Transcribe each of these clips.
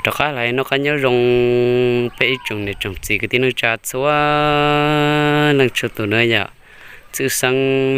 Rov qab los noj qab nyob zoo peb ib tsoom niam tsoom txiv kwv tij neej tsa txhua leej txhua tus na yom. Txwj xeeb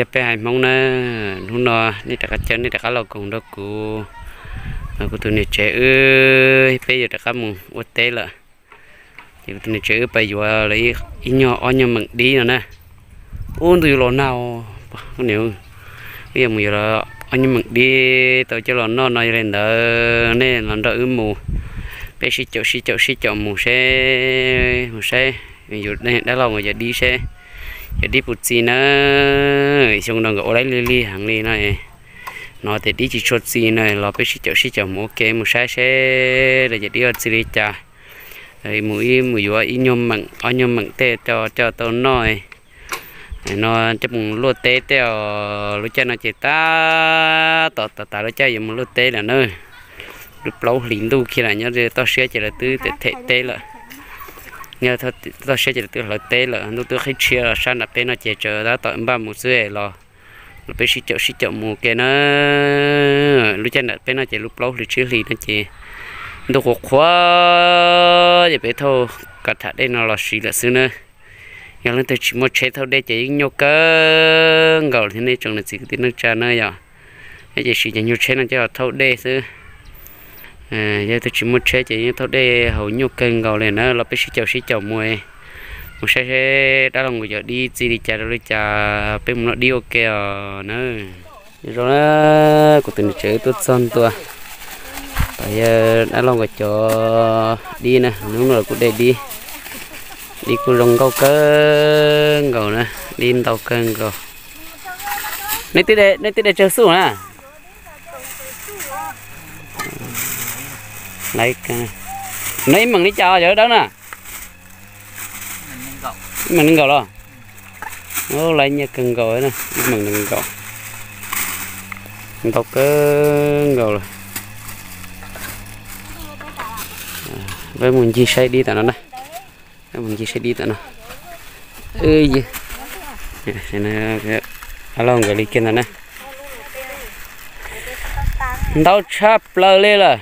yog peb haiv Hmoob na, hnub no nej rov qab caw nej rov qab los koom nrog kuv, kuv tus niam tsev wb peb yuav rov qab mus ua teb lawm. Ces kuv tus niam tsev wb pais yuav lawv ib nyuag ob nyuag meem dib no na. Ub, ntuj yuav los nag, wb yuav mus yuav ob nyuag meem dib tau coj los noj no. Yog li ntawd nej los nrog wb mus, peb sib caum sib caum sib caum mus seb, mus saib yus dab laug nkawd cov dib seb cov dib puas txi na. Xyoo no nkawd ua laib lig lig heev li no, hnov tias dib tsis tshua txi no los peb sib caum sib caum mus ua ke mus saib seb lawv cov dib ua txi li cas. Mus ib mus yuav ib nyuag meem ob nyuag meem tej coj tau noj no coj mus luaj teb tej os. Lub caij no ces tab tom tas tas lub caij yuav mus luaj teb lawm na. Lub plaub hlis ntuj kiag lawm, nyob toj siab ces lawv twb them teb lawm. Nyob toj siab ces lawv twb hlawv teb lawm, ntuj twb qhib tshiab los sab nram peb no ces tseem tab tom npaj mus xwb los los peb sib caum sib caum mus ke na. Lub caij nram peb no ces lub plaub hlis tsib hlis no ces ntuj qhuav qhuav ces peb thauj kav tham dej no los siv lawm xwb na. Yog leej twg tsis muaj tsheb thauj dej ces yeej nyuaj kawg nkaus thiab nej tsoom niam txiv kwv tij neej tsa na yom. Peb ces siv cov nyuag tsheb no coj los thauj dej xwb. Yog leej twg tsis muaj tsheb ces yeej thauj dej haus nyuaj kawg nkaus li na. Los peb sib caum sib caum mus, mus saib seb dab laug nkawd cov dib txi li cas rau li cas, peb mus noj dib ua ke os na. Zoo na, kuv tus niam tsev tuaj txog ntua, tam yog dab laug nkawd cov dib na, hnub no los kuj de dib, dib kuj zoo nkauj kawg nkaus na, dib ntau kawg nkaus. Nej twb de tsawg xuj na? Laiv, no ib meem li cas yog dawb na? Ib meem nees nkaum los? Laiv nyiaj kawg nkaus, ib meem nees nkaum, ntau kawg nkaus lawm. Peb mus ncig saib dib tam no na. Mus ncig saib dib tam no. Dab laug nkawd li kiag ntag na. Ntau tshaj plaws li lawm.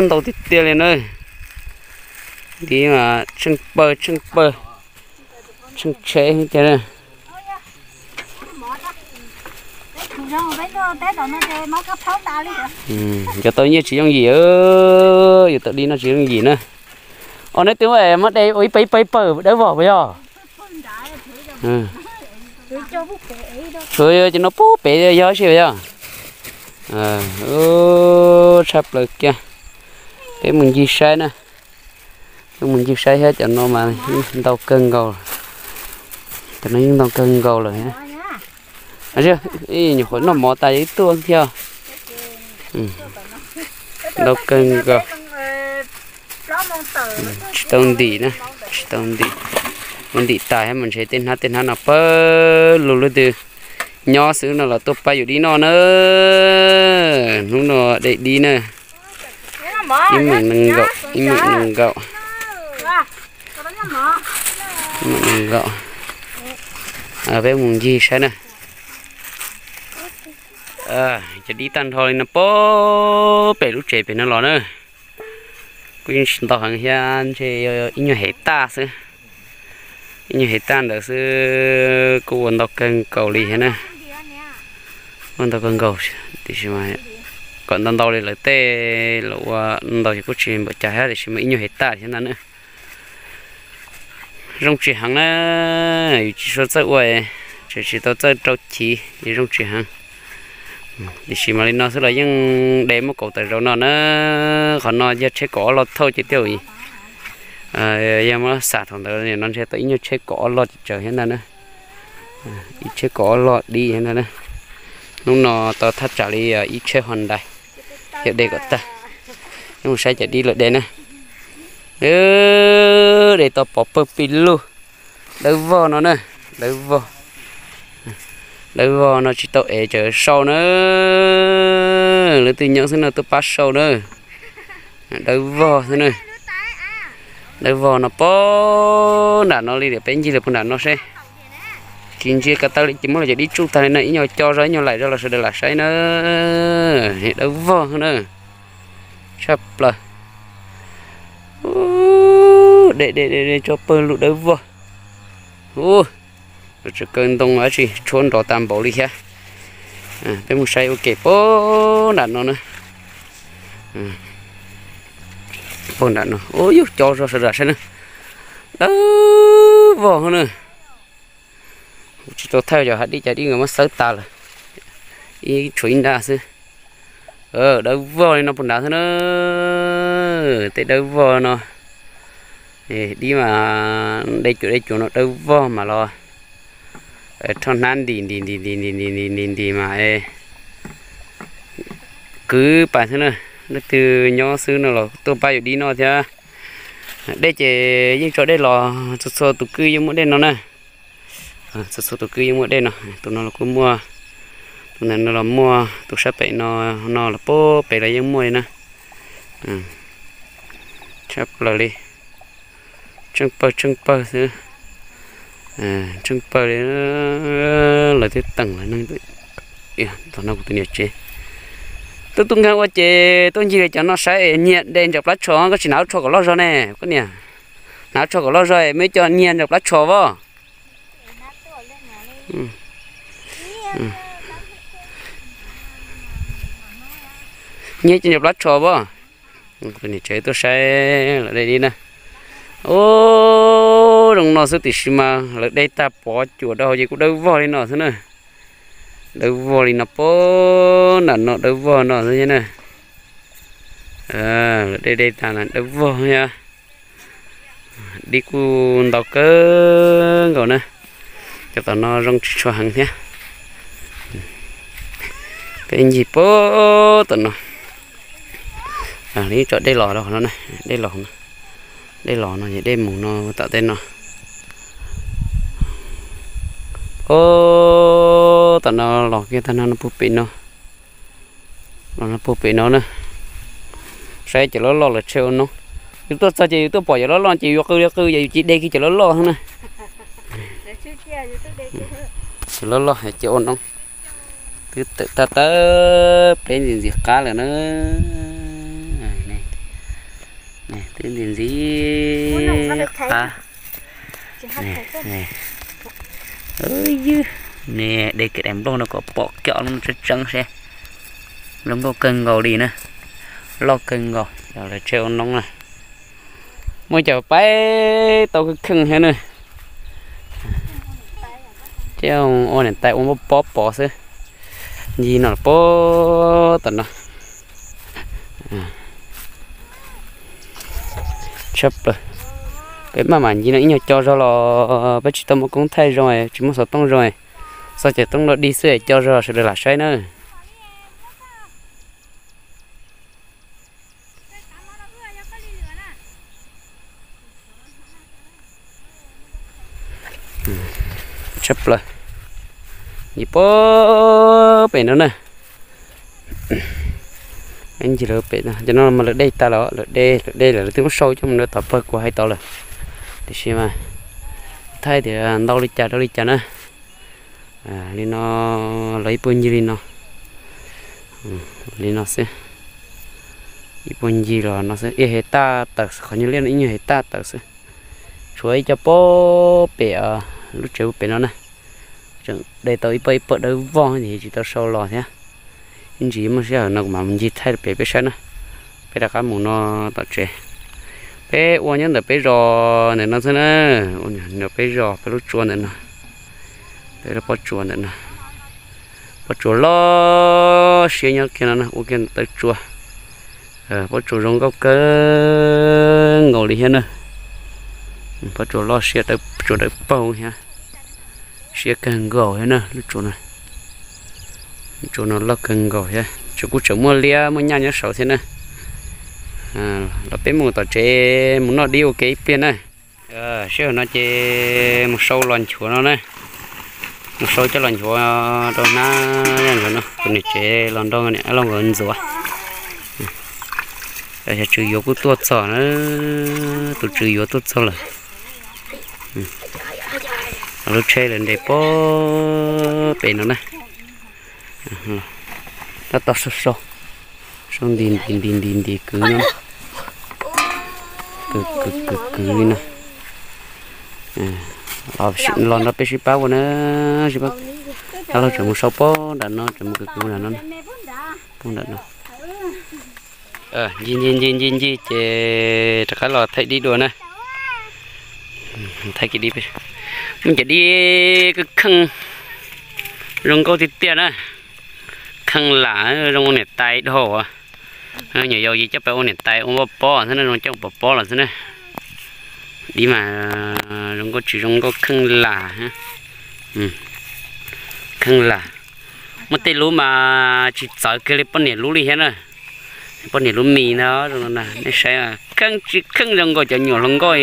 Ntau tiag tiag li na. Dib mas tsheej pawg tsheej pawg, tsheej tsheb tiag na. Cov tau nyiaj tsis yooj yim, yuav tau dib no tsis yooj yim na. Os, neb twb muab de ua ib pawg ib pawg ib pawg dawb vog puas yog? Tsuas yog cov no pub pem yog ib si puas yog? Tshaj plaws kiag. Peb mus ncig saib na. Peb mus ncig saib thiab, cov no mas ntau kawg nkaus. Cov no yeej ntau kawg nkaus lawm. Nyuam qhuav noj mov tas ib tuaj thiab. Ntau kawg nkaus. Tsis tau ntim na, tsis tau ntim. Ua ntim tas thiab mas ntshe tej hnab tej hnab no pawg lug, leej twg nyob xwb no los tuaj pab yus dib noj na. Hnub no de dib na. Ib meem nees nkaum, ib meem nees nkaum. Ib meem nees nkaum. Peb mus ncig saib na. Cov dib tag nrho li no pub pem lub tsev pem no los na. Kuj yeej tsis ntau heev thiab, ntshe ib nyuag hev taj xwb. Ib nyuag hev taj ntawd xwb kuj ua ntau kawg nkaus li thiab na. Ua ntau kawg nkaus, tiam sis mas kom ntau ntau li lawv tej los ua ntau ces kuj tsis npaum cas thiab, tiam sis mas ib nyuag hev taj thiab ntag na. Zoo tsis heev na, yus tsis tshua txawj ua, tseem tsis tau txawj rau chiv es zoo tsis heev. Tiam sis mas li no xwb los yeej de muab kaus tawm zaum no na. Qhov no yog tsheb kaum ob log thauj ces thiaj, yog muab xam thaum ntawd no ntshe tau ib nyuag tsheb kaum ob log tsaws thiab ntag na. Ib tsheb kaum ob log dib no na. Hnub no tau thaj tsam li ib tsheb Honda, yog de kom tag. Mus saib cov dib lawv de na. De tau pov pawg pis lug. Dawb vog no na, dawb vog. Dawb vog no tsis tau ev tsawv sau na. Lawv twb nyob xwb no tuaj pab sau na. Dawb vog xwb na. Dawb vog no pog nram no li, peb ncig lawm pog nram no seb. Tsis ntsia ko taw li ces muab los cov dib tsuj tag li na, ib nyuag co zog ib nyuag laim zog los sawv daws lam saib na. Dawb vog na. Tshaj plaws. De de de de tso pawg lug dawb vog. Ua, tsav kaw ntoo dab tsi tshuab nrov tas npaum li thiab. Peb mus saib ua ke pog nram no na. Pog nram no, ua yus co zog sawv daws saib na. Dawb vog na. Kuv tsis tau thaij cov hav dib, cov dib nkawd muab xawb tas lawm. Ib tshuav ib nrab xwb. Dawb vog li no pog nrad xwb na. Tej dawb vog no. Dib mas de cuam de cuam no dawb vog mas los rho hnab ntim ntim ntim ntim ntim ntim ntim ntim mas kwv pais xwb na. Leej twg nyob xwb no los tuaj pab yus dib noj thiab. Dej ces yeej tso dej los, txhua txhua tus kwj yeej muaj dej no na. Txhua txhua tus kwj yeej muaj dej no, tus no los kuj muaj, tus ntawm no los muaj, tus sab pem no, no los puag pem los yeej muaj li na. Tshaj plaws li, tsheej pawg tsheej pawg xwb, tsheej pawg li. Lawv twb teem lawm ne. Tom no kuv tus niam tsev tuaj tuaj nkeeg ua ces tuaj ncig li cov no saib nyiag de ntawm plab tsho, koj tsis hnav lub tsho kom loj zog ne koj niam? Hnav lub tsho kom loj zog, muaj ib co nyiag ntawm plab tsho as. Nyiag ib co ntawm plab tsho as. Niam tsev tuaj saib lawv de dib na. Ub, zoo no xwb tiam sis mas lawv de tag pov cuam rau hauv ces kuj dawb vog li no xwb na. Dawb vog li no puag nram no, dawb vog no xwb thiab na. Lawv de de tag dawb vog thiab. Dib kuj ntau kawg nkaus na. Cov tom no zoo tsis tshua heev thiab. Peb ncig puag tom no. Li tso dej los no, dej los, dej los no, dej mus no tom tej no. Ub, tom no los kiag tag no, no puag pem no. Los no puag pem no na. Saib cov loj loj lawv tshem ua noob. Yus tuaj txog ces yus tuaj pom cov loj loj ces yus qw li qw, yus cia li de kiag cov loj loj xwb na. Cov loj loj ces ua noob. Twb tawm tag tawb pleb ntxim ntxim qab lawm na. Twb ntxim ntxim qab. Ywg, ne de kev daim nplooj no kom pom kiag lub tseeb tseeb seb. Lub nplooj kawg nkaus li na, loj kawg nkaus, lawv tshem ua noob na. Muaj cov paib tau kheej kheej thiab na. Ces ua niam tais ua muaj pob pov xwb. Ncig no los puag tom no. Tshaj plaws. Peb maj mam ncig no ib nyuag co zog los peb tsis tau muaj koob thaij zoo, tsis muaj xov tooj zoo. Xov ces toob dog dig xwb, co zog sawv daws lam saib na. Tshaj plaws. Ncig puag pem no na. Ncig lawm pem no, cov no mas lawv de tas lawm, lawv de, lawv de lawm, lawv twb muab sau coj mus rau tom pawg kuv hais tau lawm. Tiam sis mas thaij tias ntau li cas rau li cas na. Li no, los ib puag ncig li no. Li no xwb. Ib puag ncig los no xwb, ib hais tag tawm, qhov nyuag liaj no ib nyuag hais tag tawm xwb. Tshuav ib co puag pem lub tsev puag pem no na. Tseem de tau ib pawg ib pawg dawb vog ces tsis tau sau los thiab. Ib ntsis muaj sij hawm no kuv mam mus ncig thaij pem peb saib na. Peb rov qab mus no tom tsev. Peb ua nyob ntawm peb zos ntawm no xwb na. Ua nyob peb zos peb lub tsua ntawm no. Peb lub pob tsuas ntawm no. Pob tsuas loj siab nyob kiag no na, ua kiag ntawm taw tsua. Pob tsuas zoo nkauj kawg nkaus li thiab na. Pob tsuas loj siab, tsuas dawb paug thiab. Siab kawg nkaus thiab na, lub tsuas no, lub tsuas no loj kawg nkaus thiab, tseem kuj tseem muaj liab muaj nyaj nyob saud thiab na. Los peb mus tom tsev mus noj dib ua ke ib pliag na. Sij hawm no ces mus sau los nchuav no na, mus sau coj los nchuav rau hnab no, kuv niam tsev los nrog niam lauj nkawd ntxuav. Tswv yuav kuj tuaj txog na, tus tswv yuav tuaj txog lawm. Lub tsheb lawv nres pob pem no na. Tab tom sau, sau nti nti nti nti nti kwv no, kwv kwv kwv kwv li no. Los nrog peb sib pab ua na, sib pab. Dab laug tseem mus sau pob nram no, tseem mus kwv kwv nram no, pob nram no. Ncig ncig ncig ncig ncig ces rov qab los thaij dib dua na. Thaij kiag dib, muaj cov dib kheej zoo nkauj tiag tiag na. Kheej lam zoo ua niam tais dhau. Nyuam yaus ces coj pais ua niam tais ua pob xwb na, zoo coj pov pob los xwb na. Dib mas zoo nkauj tsis zoo nkauj kheej lam. Kheej lam. Muaj tej lub mas tsis txawv kiag li poj niam lub li thiab na. Poj niam lub mis ntag, nej saib, kheej tsis kheej zoo nkaus cov nyuam hluas nkauj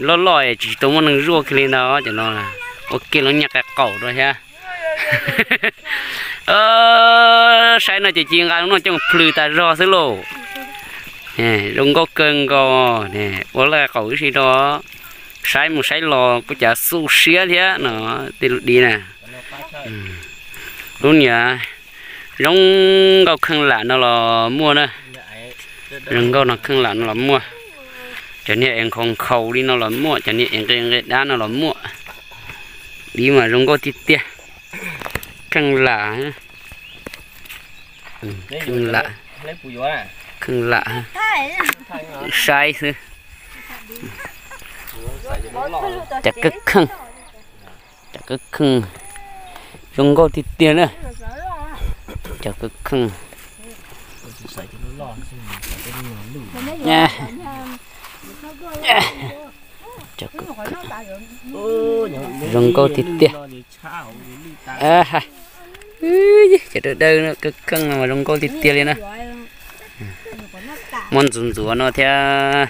loj loj tsis tau muaj neeg zuaj kiag li ntag cov no. Ua kiag lub nyuag qe qaum rau thiab. Saib no ces ci nqa lub no coj plhws tas zog xwb lauj. Zoo nkauj kawg nkaus, ua lub qe qaum ib si rau. Saib mus saib los kuj cas xu siab thiab no, tej lub dib na. Lub niag zoo nkauj kheej lam no los muaj na. Zoo nkauj no kheej lam no los muaj. Cov niag es nkhaus nkhaus li no los muaj, cov niag es nqe nqe dab no los muaj. Dib mas zoo nkauj tiag tiag. Kheej lam, kheej lam, kheej lam. Saib xwb. Cov kawg kheej, cov kawg kheej zoo nkauj tiag tiag na. Cov kawg kheej, cov kawg kheej zoo nkauj tiag tiag. Cov dawb dawb kawg kheej no mas zoo nkauj tiag tiag li na. Muab ntxuav ntxuav no thiab.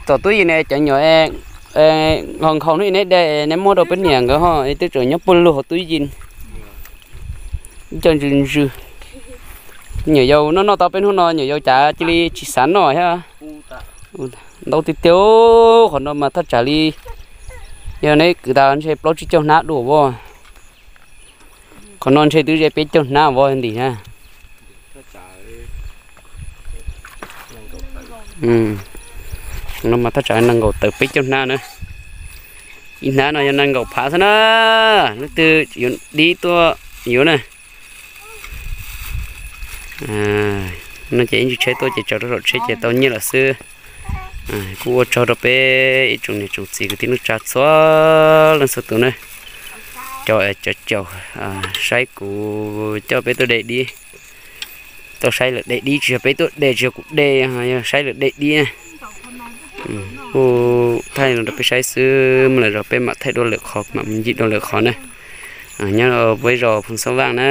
Tom tub yis ne cov nyuam nkhaus nkhaus hnub neb de neb muab rau peb niam nkawd ho twb tseem nyob puag lug hauv tub yis. Ib co ntsws ntsws. Nyuam yaus noj noj tau peb hnub no nyuam yaus cas cia li tsis xav noj thiab. Ntau tiag tiag, qhov no mas thaj tsam li, yog neb kwv tas ntshe plaub tsib caug hnab dua as. Qhov no ntshe twb ze peb caug hnab as ntim na. No mas thaj tsam nees nkaum tawm peb caug hnab na. Ib hnab no yog nees nkaum phav xwb na. Leej twg yuav dib tuaj yuav na. No ces ib ntsis tsheb tuaj ces tso rau saum tsheb ces tau nyiaj lawm xwb. Kuj ua tsaug rau peb ib tsoom niam tsoom txiv kwv tij neej tsa txhua leej txhua tus na, cov caum saib kuv coj peb tuaj de dib. Tuaj saib lawv de dib, tsis yog peb tuaj de, tsis yog kuv de, yog saib lawv de dib na. Kuj thaij no rau peb saib xwb, muaj lwm zaus peb mam thaij dua lwm qhov, mam mus ncig dua lwm qhov na. Nyob peb zos Phoos Xab Vaj na.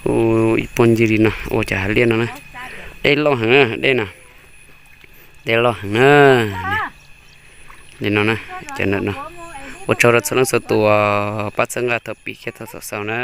Kuj ib puag ncig li no ua cov hav liaj no na. Dej loj heev na, dej no. Dej loj heev na. Li no na, cov no. Ua tsaug rau txhua leej txhua tus pab txhawb nqa thaum pib kiag thaum xaus na.